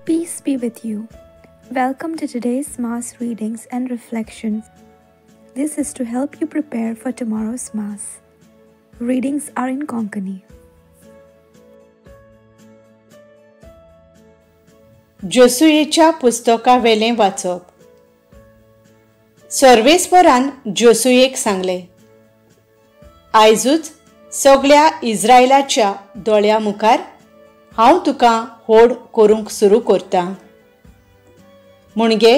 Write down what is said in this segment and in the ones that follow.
Peace be with you. Welcome to today's Mass readings and reflections. This is to help you prepare for tomorrow's Mass. Readings are in Konkani. जोसुयेच्या पुस्तकावेलें वाचप. सर्वेस्परान जोसुयेक सांगलें, आयजूच सगळ्या इस्रायलाच्या दोळ्या मुखार हांव तुका होड करूंक सुरू करतां. म्हणगे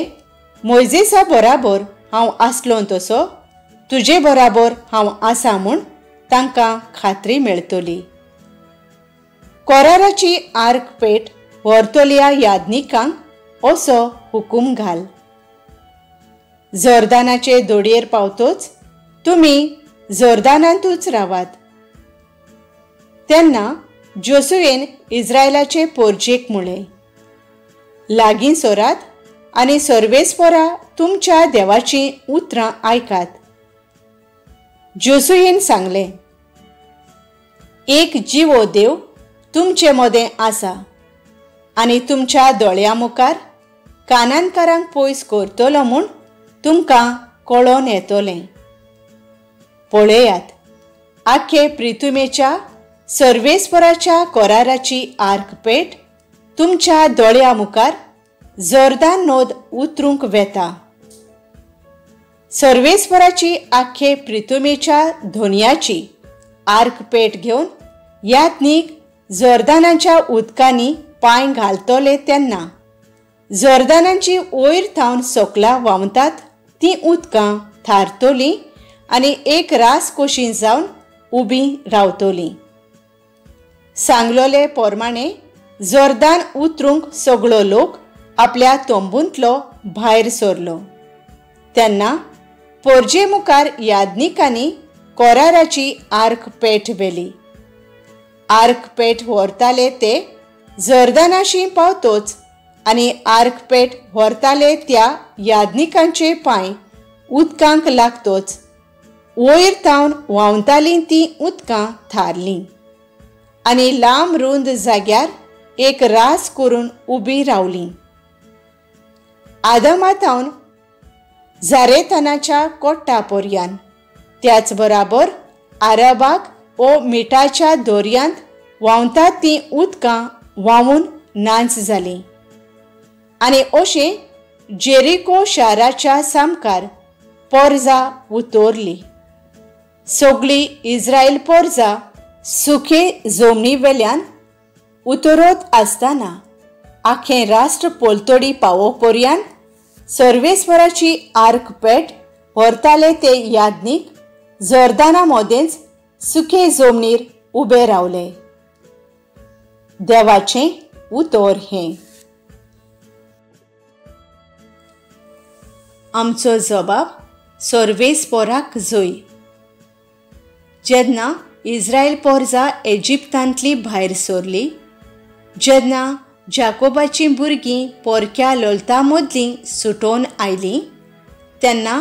मोयजेसा बराबर हांव आसलो तसो तुजे बराबर हांव आसा म्हूण तांकां खात्री मेळटली. कोराराची आर्क पेट व्हरतल्या याज्ञिकांक असो हुकूम घाल, जोर्दानाचे दोडयेर पावतोच तुमी जोर्दानांतूच रावात. तेन्ना जोसुयेन इस्रायलाचे पोरजेक म्हळें, लागीं सोरात आनी सर्वेस्परा तुमच्या देवाचीं उतरां आयकात. जोसुयेन सांगलें, एक जिवो देव तुमचे मदें आसा आनी तुमच्या दोळ्यां मुखार कानानकारांक पयस करतलो म्हूण तुमकां कळोन येतलें. पळयात, आख्खे प्रितुमेच्या सर्वेस्पराच्या कोराराची आर्क पेट तुमच्या दोळ्यां मुखार जोर्दान नद उतरूंक वेता. सर्वेस्पराची आख्खे प्रितुमेच्या धोनयाची आर्क पेट घेवन याज्ञीक जोर्दानाच्या उदकांनी पांय घालतले तेन्ना जोर्दानाची वयर थावन सोकला व्हांवतात तीं उदकां थारतलीं आनी एक रास कशी जावन उबी रावतलीं. सांगलोले पोरमाणे जोर्दान उतरूंक सगळो लोक आपल्या तंबूंतलो भायर सरलो. तेन्ना पोरजे मुखार याज्ञिकांनी कोराराची आर्क पेट व्हेली. आर्क पेट व्हरताले ते जोर्दानाशी पावतोच आनी आर्क पेट व्हरताले त्या याज्ञिकांचे पांय उदकांक लागतोच वयर थावन व्हांवतालीं तीं उदकां थारलीं आनी लांब रुंद जाग्यार एक रास करून उबी रावलीं. आदमा थावन जारेथानाच्या कोट्टा पोरयान, त्याच बराबर आरबाक ओ मिठाच्या दोरयांत व्हांवतात तीं उदकां व्हांवून नाच जालीं आनी अशें जेरिको शाराच्या सामकार पोरजा उतरली. सगळी इस्रायल पोरजा सुखे जमनी वेल्यान उतरत आसतना आखें राष्ट्र पोलतोडी पावो पोरयान सर्वेस्पराची आर्क पेट व्हरताले ते याज्ञीक जोर्दाना मदेंच सुखे जमनीर उबे रावले. देवाचें उतर हें. आमचो जबाब सर्वेस्पराक जोय. जेन्ना इस्रायल पोरजा एजिप्तांतली भायर सरली, जेन्ना जाकोबाचीं भुरगीं पोरक्या लोलता मदलीं सुटोवन आयलीं, तेन्ना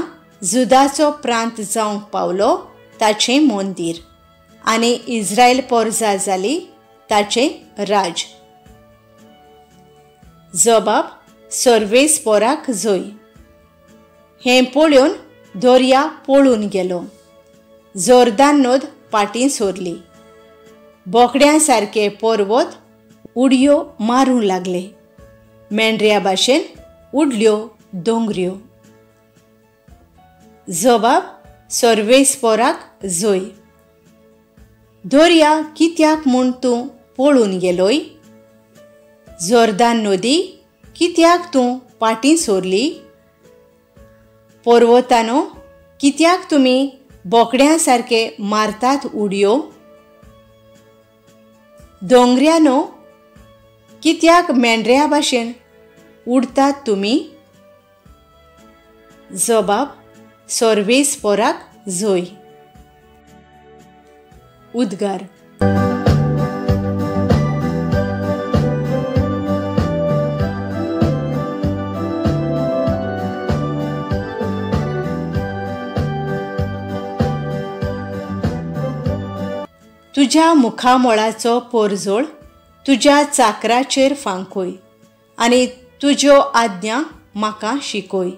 जुदाचो प्रांत जावंक पावलो ताचें मंदीर आनी इस्रायल पोरजा जाली ताचें राज. जबाब सर्वेस्पराक जोय. हें पळोवन दर्या पळून गेलो. जोर्दान नद पाटीं सोरली. बोकड्यां सारके पर्वत उडयो मारूंक लागले. मेंढऱ्या भाशेन उडल्यो दोंगऱ्यो. जबाब सर्वेस्पराक जोय. दर्या कित्याक म्हूण तूं पळून गेलोय? जोर्दान नदी कित्याक तूं पाटीं सोरली? पर्वतानो कित्याक तुमी बोकड्यां सारके मारतात उडयो? दोंगऱ्यानो कित्याक मेंढऱ्या भाशेन उडतात तुमी? जबाब सर्वेस्पराक जोय. उद्गार. तुज्या मुखामोळाचो पोरजोळ तुज्या चाकराचेर फांकय आनी तुज्यो आज्ञा म्हाका शिकय.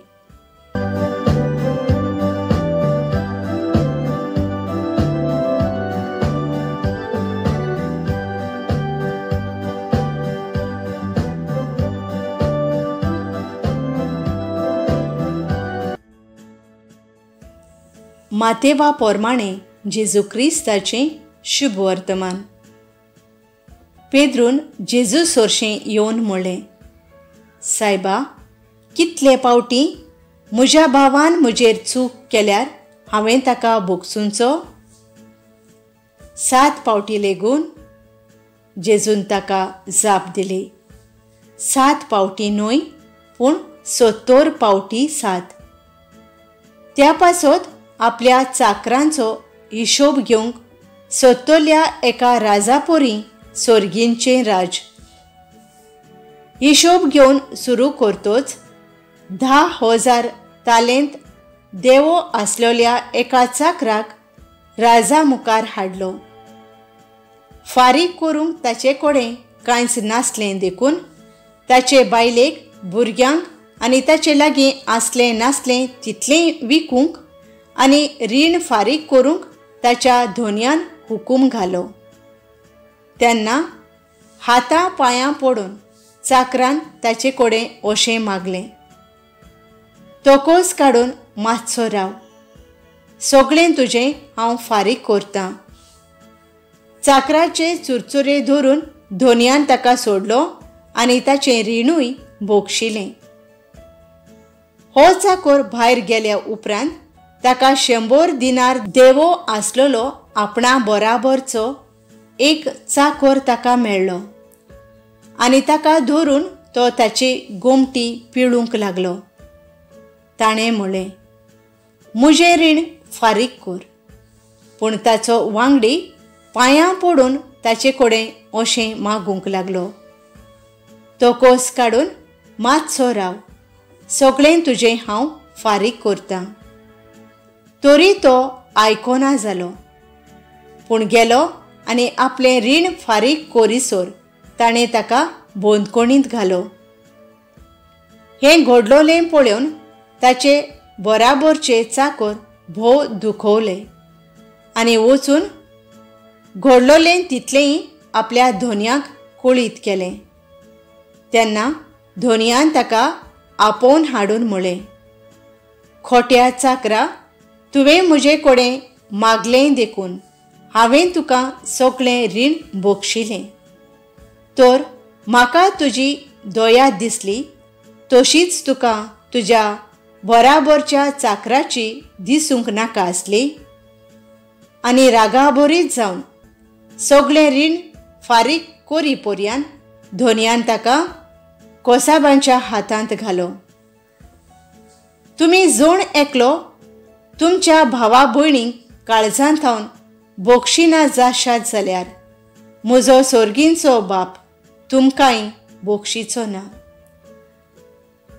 मातेवा पोरमाणें जेजू क्रिस्ताचें शुभ वर्तमान. पेद्रून जेजू सोरशें येवन म्हणलें, सायबा, कितले पावटी म्हज्या भावान म्हजेर चूक केल्यार हांवें ताका भोगसुंचो? 7 पावटी लेगून? जेजून ताका जाप दिली, 7 पावटी न्हय, पूण 70 पावटी 7. त्या पासत आपल्या चाकरांचो हिशोब घेवंक सोदतल्या एका राजापोरी सोर्गींचें राज. हिशोब घेवन सुरू करतोच 10,000 तालेंत देवो आसलेल्या एका चाकराक राजा मुखार हाडलो. फारीक करूंक ताचे कडेन कांयच नासलें देखून ताचे बायलेक, भुरग्यांक आनी ताचे लागीं आसलें नासलें तितलें विकूंक आनी रीण फारीक करूंक ताच्या धोन्यान हुकूम घालो. तेन्ना हाता पांयां पडून चाकरान ताचे कडेन अशें मागलें, तोकोस काडून मातसो राव, सगळें तुजें हांव फारीक करतां. चाकराचे चुरचुरे धरून धोन्यान ताका सोडलो आनी ताचें रिणूय भोगशिलें. हो चाकोर भायर गेल्या उपरांत ताका 100 दिनार देवो आसलेलो आपणा बराबरचो एक चाकोर ताका मेळ्ळो आनी ताका धरून तो ताची गोमटी पिळूंक लागलो. ताणें म्हणलें, म्हजें रीण फारीक कर. पूण ताचो वांगडी पांयां पडून ताचे कडेन अशें मागूंक लागलो, तो कोस काडून मातसो राव, सगळें तुजें हांव फारीक करतां. तरी तो आयकोना जालो, पूण गेलो आनी आपलें रीण फारीक कोरीसोर ताणें ताका बंदखणींत घालो. हें घडलोलें पळोवन ताचे बराबरचे चाकर भोव दुखवले आनी वचून घडलोलें तितलेंय आपल्या धोन्याक कळीत केलें. तेन्ना धोन्यान ताका आपोवन हाडून म्हळें, खोट्या चाकरा, तुवें म्हजे कडेन मागलें देखून हांवें तुका सगळें रीण भोगशिलें. तर म्हाका तुजी दया दिसली तशीच तुका तुज्या बराबरच्या चाकराची दिसूंक नाका आसली. आनी रागाभरीत जावन सगळें रीण फारीक कोरी पोरयान धोन्यान ताका कोसाबांच्या हातांत घालो. तुमी जोण एकलो तुमच्या भावा भयणींक काळजांत थावन बोक्षिना जाशात जाल्यार म्हजो सोर्गींचो बाप तुमकांय बोक्षिचो ना.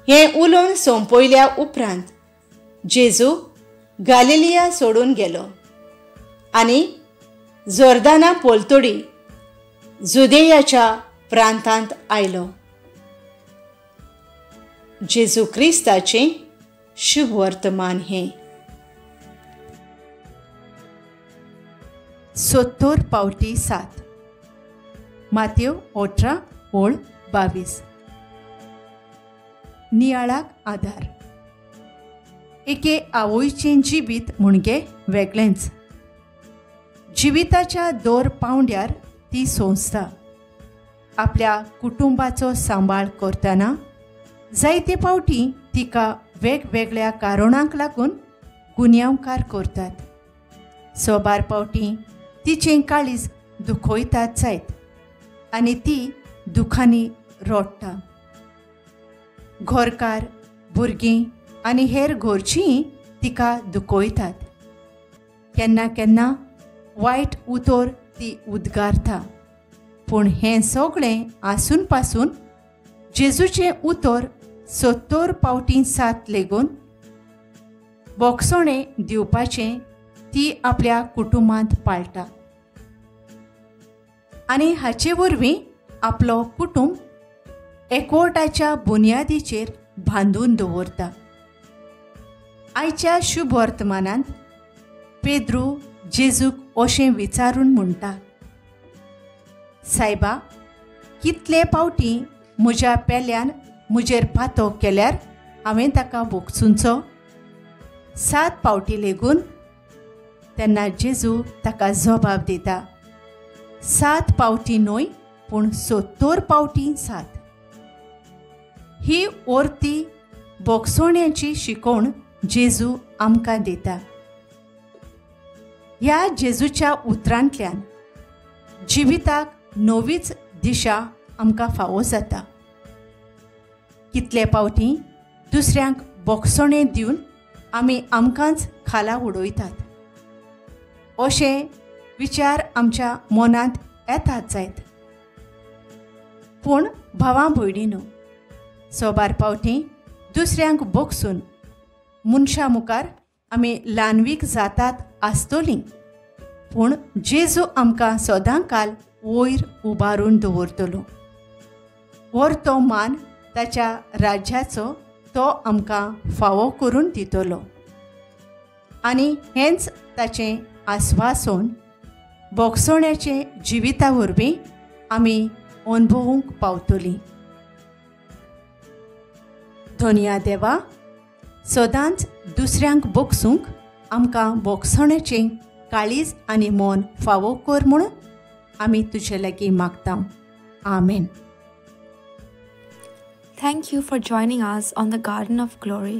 हें उलोवन सोंपयल्या उपरांत जेजू गालिलिया सोडून गेलो आनी जोर्दाना पोलतोडी जुदेयाच्या प्रांतांत आयलो. जेजू क्रिस्ताचें शुभ वर्तमान हें. 70 पावटी 7. मातेव 18 ओळ 22. नियाळाक आधार. एके आवयचें जिवीत म्हणजे वेगळेंच. जिविताच्या दर पावंड्यार ती सोंसता. आपल्या कुटुंबाचो सांबाळ करतना जायते फावटी तिका वेगवेगळ्या कारणांक लागून गुन्यांवकार करतात. सोबार फावटी तिचें काळीज दुखयतात जायत आनी ती दुखांनी रडटा. घरकार, भुरगीं आनी हेर घरचीं तिका दुखयतात. केन्ना केन्ना वायट उतर ती उद्गारता. पूण हें सगळें आसून पासून जेजूचें उतर 70 पावटी 7 लेगून बोगसणें दिवपाचें ती आपल्या कुटुंबांत पाळटा आनी हाचे वरवीं आपलो कुटुंब एकवटाच्या बुन्यादीचेर बांदून दवरता. आयच्या शुभ वर्तमानांत पेद्रू जेजूक अशें विचारून म्हणटा, सायबा, कितले पावटी म्हज्या पेल्यान म्हजेर पातो केल्यार हांवें ताका भोगसुंचो? 7 पावटी लेगून? तेन्ना जेजू ताका जबाब दिता, 7 पावटी न्हय पूण 70 पावटी 7. ही ओर्ती भोगसोण्याची शिकवण जेजू आमकां दिता. ह्या जेजूच्या उतरांतल्यान जिविताक नवीच दिशा आमकां फावो जाता. कितले पावटी दुसऱ्यांक भोगसणें दिवन आमी आमकांच खाला उडयतात अशे विचार आमच्या मनांत येतात जायत. पूण भावां भयणीनो, सोबार पावटी दुसऱ्यांक भोगसून मनशां मुखार आमी ल्हानवीक जातात आसतलीं, पूण जेजू आमकां सदां काल वयर उबारून दवरतलो. वर तो मान ताच्या राज्याचो तो आमकां फावो करून दितलो. आनी हेंच ताचें आस्वासन भोगसण्याचे जिविता वरवीं आमी अनुभवूंक पावतलीं. धनया देवा, सदांच दुसऱ्यांक भोगसूंक आमकां भोगसण्याचें काळीज आनी मन फावो कर म्हूण आमी तुजे लागीं मागता. आमेन. Thank you for joining us on the Garden of Glory.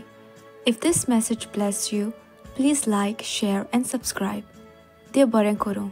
If this message blessed you, please like, share and subscribe. देव बरें करूं.